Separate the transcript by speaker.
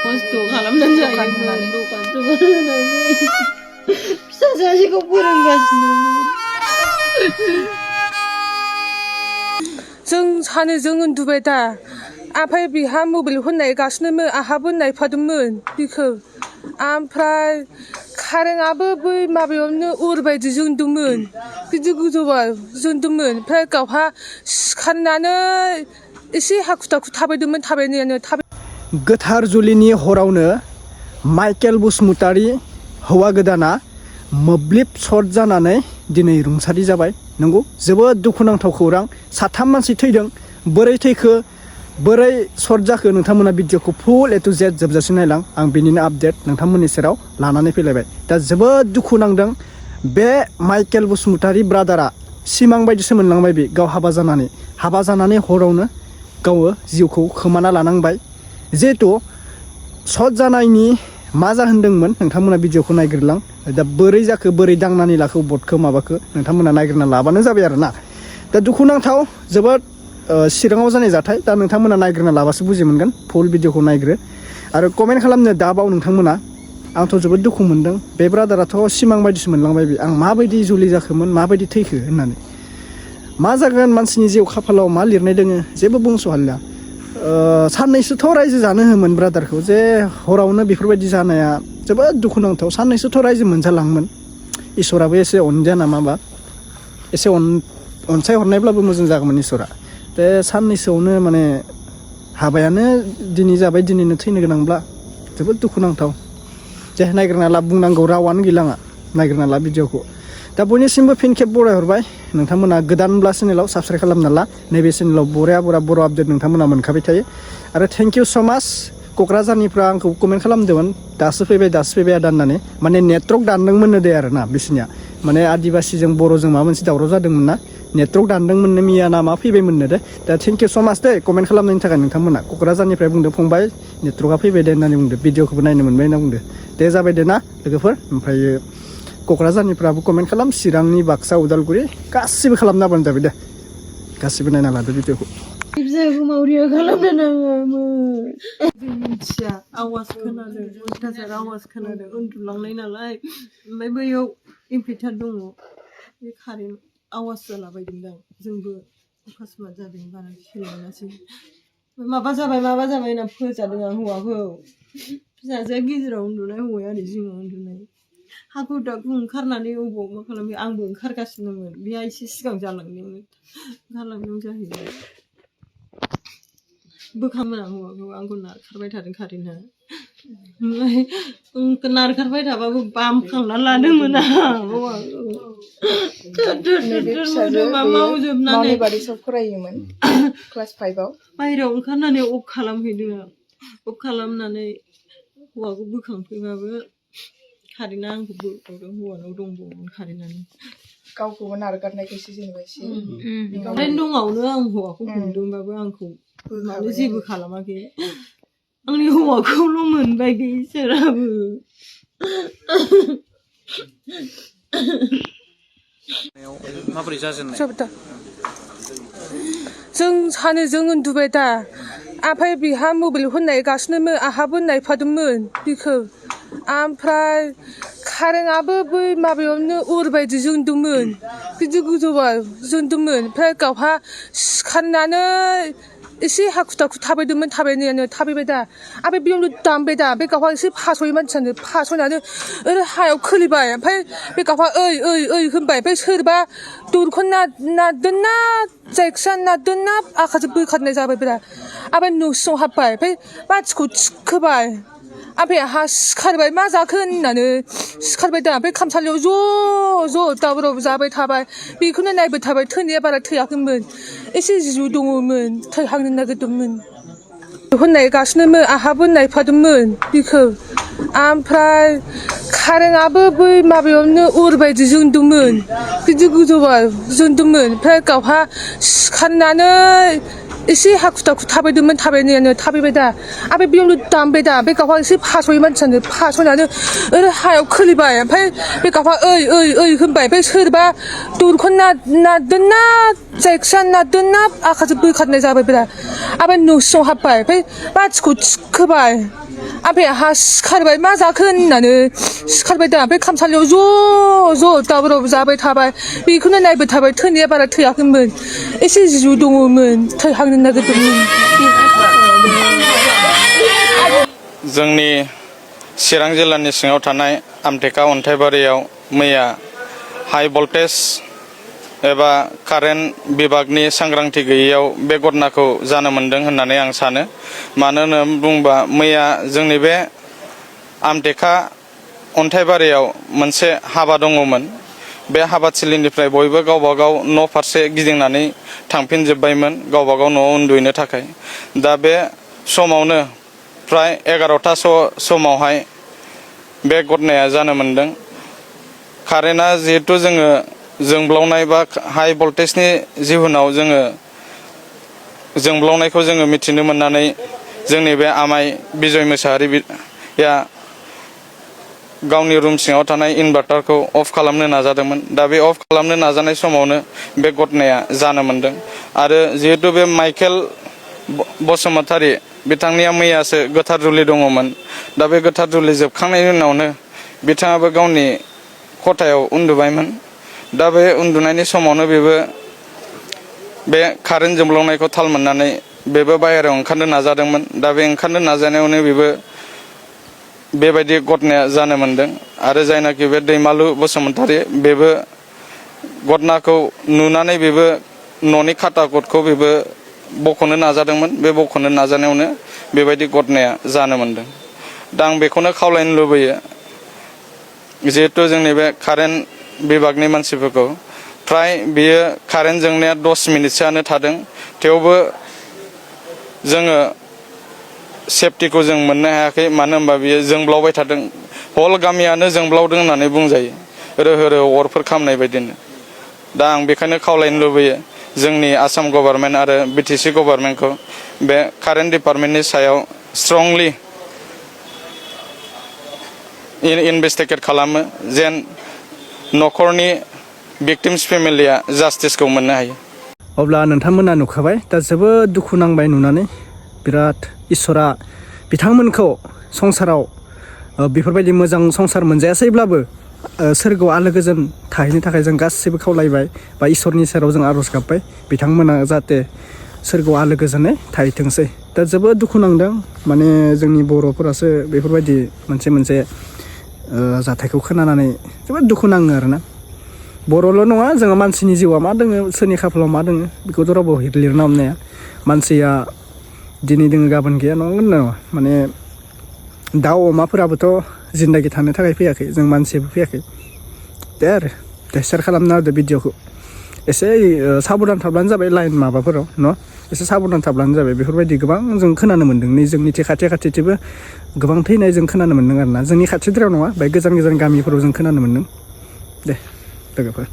Speaker 1: खस्थ' खालामनानै जायोमोन दखान सखान होनानै फिसा सासेखौ फोरोंगासिनो
Speaker 2: जों सानैजों उन्दुबाय दा ओमफ्राय बिहा मबाइलखौ नायगासिनोमोन आंहाबो नायफादोंमोन बिखौ ओमफ्राय कारेन्टआबो बै माबायावनो अर बायदि जोंदोंमोन गिदिर गोजौआव जोंदोंमोन ओमफ्राय गावहा सिखारनानै एसे हाखु दाखु थाबायदोंमोन थाबायनायानो
Speaker 3: गोथार जुलिनि हरावनो माइकेल बसुमतारी हौवा गोदाना मोब्लिब सर्ट जानानै दिनै रुंसारि जाबाय नंगौ जोबोद दुखुनांथाव खौरां साथाम मानसि थैदों बोरै थैखो बोरै सर्ट जाखो नोंथांमोना भिडिअखौ फुल ए टु जेड जोबजासिम नायलां आं बिनिनो आपडेट नोंथांमोननि सेराव लानानै फैलायबाय दा जोबोद दुखु नांदों बे माइकेल बसुमतारी ब्रादारा सिमां बायदिसो मोनलांबाय बे गाव हाबा जानानै हरावनो गावो जिउखौ खोमाना लानांबाय जिहेतु सर्ट जानायनि मा जाहोनदोंमोन नोंथांमोना भिडिअखौ नायग्रोलां दा बोरै जाखो बोरै दांनानै लाखो बटखौ माबाखो नोंथांमोना नायग्रोना लाबानो जाबाय आरोना दा दुखुनांथाव जोबोद चिराङाव जानाय जाथाय दा नोंथांमोना नायग्रोना लाबासो बुजि मोनगोन फुल भिडिअखौ नायग्रो आरो कमेन्ट खालामनो दाबाव नोंथांमोना आंथ' जोबोद दुखु मोनदों बे ब्रादाराथ' सिमां बायदिसो मोनलांबाय बे आं माबायदि जुलि जाखोमोन माबायदि थैखो होननानै मा जागोन मानसिनि जिउ खाफालाव मा लिरनाय दोङो जेबो बुंस' हालिया साननैसोथ' रायजो जानो होमोन ब्रादारखौ जे हरावनो बेफोरबायदि जानाया जोबोद दुखुनांथाव साननैसोथ' रायजो मोनजालाङोमोन इसोराबो एसे अनजाया नामाबा एसे अनसायहरनायब्लाबो मोजां जागौमोन इसोरा बे साननैसोआवनो माने हाबायानो दिनै जाबाय दिनैनो थैनो गोनांब्ला जोबोद दुखुनांथाव जे नायग्रोना ला बुंनांगौ रावानो गैला आंहा नायग्रोना ला भिडिअखौ दा बयनिसिमबो फिन खेब बरायहरबाय नोंथांमोना गोदानब्ला चेनेलाव साबस्क्राइब खालामना ला नैबे चेनेलाव बरिया बर' आपडेट नोंथांमोना मोनखाबाय थायो आरो थेंक इउ स' माच क'क्राझारनिफ्राय आंखौ कमेन्ट खालामदोंमोन दासो फैबाय आदा होननानै माने नेटवर्क दानदोंमोननो दे आरोना बिसोरनिया माने आदिबासिजों बर'जों माबा मोनसे दावराव जादोंमोन ना नेटवर्क दानदोंमोननो मिया ना मा फैबायमोननो दे दा थेंक इउ स' माच दे कमेन्ट खालामनायनि थाखाय नोंथांमोना क'क्राझारनिफ्राय बुंदों फंबाय नेटवर्कआ फैबाय दे होननानै बुंदों भिडिअखौबो नायनो मोनबाय होनना बुंदों दे जाबाय दे ना लोगोफोर ओमफ्रायो क'क्राझारनिफ्राबो कमेन्ट खालाम चिरांनि बाक्सा उदालगुरि गासिबो खालामना होबानो जाबाय दे गासिबो नायना लादो भिडिअखौ
Speaker 1: फिसाखौ मावरिया खालामनो नाङामोन जों मिथिया आवाज खोनादों अयथासार आवाज खोनादों उन्दुलांनाय नालाय ओमफ्राय बैयाव इनभार्टार दङ बे कारेन्ट आवाज जालाबायदोंदां जोंबो अकस्मात जादों बारा खेलायासै माबा जाबाय होनना फोजादों आं हौवाखौ फिसाजोआ गेजेराव उन्दुनाय हौवाया ओरै जिङाव उन्दुनाय हाखु दाखु ओंखारनानै अबाव मा खालामो आंबो ओंखारगासिनोमोन बेहा एसे सिगां जालांदोंमोन ओंखारलांदों जाहैबाय बोखामोन आं हौवाखौ आंखौ नारखारबाय थादों कारेन्टआ ओमफ्राय नारखारबाय थाबाबो बामखांना लादोंमोन आं मावजोबनानै
Speaker 4: फरायोमोन क्लास 5आव
Speaker 1: बाहेरायाव ओंखारनानै अफ खालामहैदों आं अफ खालामनानै हौवाखौ बोखांफैबाबो कारेन्टआ आंखौ बोखांदों हौवानाव दंबावोमोन कारेन्टआनो
Speaker 4: गावखौबो नारगारनायखायसो जेनेबा एसे
Speaker 1: दङावनो आं हौवाखौ हमदोंबाबो आंखौ माने जेबो खालामाखै आंनि हौवाखौल' मोनबाय इसोराबो
Speaker 3: माबोरै जाजेननाय
Speaker 2: जों सानैजों उन्दुबाय दा ओमफ्राय बिहा मबाइलखौ नायगासिनोमोन आंहाबो नायफादोंमोन बिखौ ओमफ्राय कारेन्टआबो बै माबायावनो अर बायदि जोंदोंमोन गिदिर गोजौआव जोंदोंमोन ओमफ्राय गावहा सिखारनानै एसे हाखु दाखु थाबायदोंमोन थाबायनायानो थाबायबाय दा ओमफ्राय बेयावनो दामबाय दा बे गावहा एसे फासयो मानसियानो फासयनानै ओरै हायाव खोलैबाय ओमफ्राय बे गावहा ओइ होनबाय ओमफ्राय सोरबा दरखौ नारदोंना जायखिया नारदोंना आखाइजों बोखारनाय जाबाय बिराद ओमफ्राय न' सिङाव हाबबाय ओमफ्राय मानसिखौ थिखोबाय ओमफ्राय आंहा सिखारबाय मा जाखो होननानै सिखारबाय दा ओमफ्राय खामसालियाव ज' दावराव जाबाय थाबाय बेखौनो नायबाय थाबाय थैनाया बारा थैयाखैमोन एसे जिउ दङमोन थैहांनो नागिरदोंमोन बेखौ नायगासिनोमोन आंहाबो नायफादोंमोन बेखौ ओमफ्राय कारेन्टआबो बै माबायावनो अर बायदि जोंदोंमोन गिदिर गोजौआव जोंदोंमोन ओमफ्राय गावहा सिखारनानै एसे हाखु दाखु थाबायदोंमोन थाबायनायानो थाबायबाय दा ओमफ्राय बेयावनो दामबाय दा बे गावहा एसे फासयो मानसियानो फासयनानै ओरै हायाव खोलैबाय ओमफ्राय बे गावहा ओइ होनबाय ओमफ्राय सोरबा दरखौ नारदोंना जायखिया नारदोंना आखाइजों बोखारनाय जाबाय बिरा ओमफ्राय न' सिङाव हाबबाय ओमफ्राय बाथिखौ थिखोबाय ओमफ्राय आंहा सिखारबाय मा जाखो होननानै सिखारबाय दा ओमफ्राय खामसालियाव ज' दावराव जाबाय थाबाय बेखौनो नायबाय थाबाय थैनाया बारा थैयाखैमोन एसे जिउ दङमोन थैहांनो नागिरदोंमोन
Speaker 5: जोंनि चिरां जिल्लानि सिङाव थानाय आमटेका अन्थाइबारियाव मैया हाइ भल्टेज एबा कारेन्ट बिभागनि सांग्रांथि गैयैयाव बे घटनाखौ जानो मोन्दों होननानै आं सानो मानो होननानै बुङोबा मैया जोंनि बे आमटेका अन्थाइबारियाव मोनसे हाबा दङमोन बे हाबाथिलिनिफ्राय बयबो गावबागाव न' फारसे गिदिंनानै थांफिनजोब्बायमोन गावबागाव न'आव उन्दुहैनो थाखाय दा बे समावनो प्राय 11ता समावहाय बे घटनाया जानो मोन्दों कारेन्टआ जिहेतु जोङो जोंब्लावनाय बा हाइ भल्टेजनि जिहुनाव जोङो जोंब्लावनायखौ जोङो मिथिनो मोननानै जोंनि बे आमाइ बिजय मोसाहारिया गावनि रुम सिङाव थानाय इनभार्टारखौ अफ खालामनो नाजादोंमोन दा बे अफ खालामनो नाजानाय समावनो बे घटनाया जानो मोन्दों आरो जिहेतु बे माइकेल बसुमतारी बिथांनिया मैयासो गोथार जुलि दङमोन दा बे गोथार जुलि जोबखांनायनि उनावनो बिथाङाबो गावनि खथायाव उन्दुबायमोन दा बे उन्दुनायनि समावनो बेबो बे कारेन्ट जोंब्लावनायखौ थाल मोननानै बेबो बाहेरायाव ओंखारनो नाजादोंमोन दा बे ओंखारनो नाजानायावनो बेबो बेबायदि घटनाया जानो मोन्दों आरो जायनाखि बे दैमालु बसुमतारी बेबो घटनाखौ नुनानै बेबो न'नि खाटा कटखौ बेबो बख'नो नाजादोंमोन बे बख'नो नाजानायावनो बेबायदि घटनाया जानो मोन्दों दा आं बेखौनो खावलायनो लुबैयो जिहेतु जोंनि बे कारेन्ट बिभागनि मानसिफोरखौ फ्राय बियो कारेन्ट जोंनाया 10 मिनिटसोआनो थादों थेवबो जोङो सेफटिखौ जों मोननो हायाखै मानो होनबा बियो जोंब्लावबाय थादों हल गामियानो जोंब्लावदों होननानै बुंजायो रोहो रोहो अरफोर खामनाय बायदिनो दा आं बेखायनो खावलायनो लुबैयो जोंनि आसाम गभर्नमेन्ट आरो BTC गभर्नमेन्टखौ बे कारेन्ट डिपार्टमेन्टनि सायाव स्ट्रंलि इनभेस्टिगेट खालामो जेन न'खरनि भिक्टिम्स फेमिलिया जास्टिसखौ मोननो हायो
Speaker 3: अब्ला नोंथांमोना नुखाबाय दा जोबोद दुखु नांबाय नुनानै बिराद इसोरा बिथांमोनखौ संसाराव बेफोरबायदि मोजां संसार मोनजायासैब्लाबो सोरगोआव आलो गोजोन थाहैनो थाखाय जों गासैबो खावलायबाय बा इसोरनि सेराव जों आर'ज गाबबाय बिथांमोना जाहाथे सोरगोआव आलो गोजोनै थाहैथोंसै दा जोबोद दुखु नांदों माने जोंनि बर'फोरासो बेफोरबायदि मोनसे जाथायखौ खोनानानै जोबोद दुखु नाङो आरोना बर'ल' नङा जोङो मानसिनि जिउआ मा दोङो सोरनि खाफालाव मा दोङो बेखौथ' रावबो लिरना हमनाया मानसिया दिनै दोङो गाबोन गैया नंगौना नङा माने दाउ अमाफोराबोथ' जिन्दागि थानो थाखाय फैयाखै जों मानसिबो फैयाखै दे आरो दे शेयार खालामना होदो भिडिअखौ एसे साबधान थाब्लानो जाबाय लाइन माबाफोराव न' एसे साबधान थाब्लानो जाबाय बेफोरबायदि गोबां जों खोनानो मोन्दों नै जोंनि खाथिथिबो गोबां थैनाय जों खोनानो मोन्दों आरोना जोंनि खाथिद्रायाव नङा बाय गोजान गामिफोराव जों खोनानो मोन्दों दे लोगोफोर